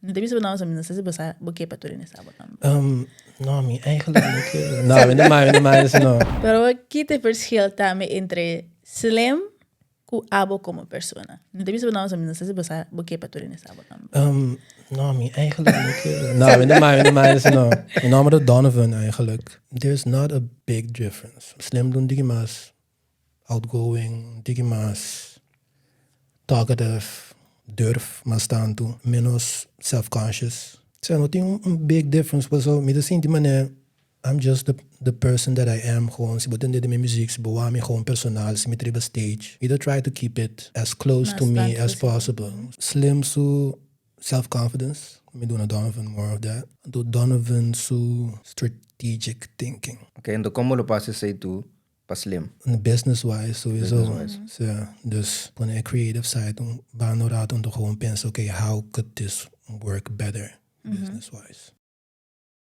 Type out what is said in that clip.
Mi ta bisa bo nòmber, mi no sa si bo sa bo ke pa tur hende sa bo nòmber. No, mi eigenlijk no ke. No, mi no mind, mi no mind esei no. Pero ki ta e verschil tambe entre Slim ku abo komo persona? Mi ta bisa bo nòmber, mi no sa si bo sa bo ke pa tur hende sa bo nòmber. No, mi eigenlijk no ke. No, mi no mind, mi no mind esei no. Mi nòmber ta Donovan eigenlijk. There's not a big difference. Slim ta un tiki mas outgoing, un tiki mas talkative, durf mas tantu, menos self-conscious. Sea, no tin un big difference paso mi ta sinti manera I'm just the person that I am gewoon si bo tende di mi muziek, si bo wak mi gewoon personal, si mi ta riba stage, mi ta try to keep it as close to me as possible. Slim su self-confidence, mi duna Donovan more of that. Anto Donovan su strategic thinking. Ok, anto como lo pasa esey tu pa Slim? Business wise sowieso. Business wise. Sí, dus pone e creative side un banda un rato anto gewoon pensa, ok, how could this work better business wise?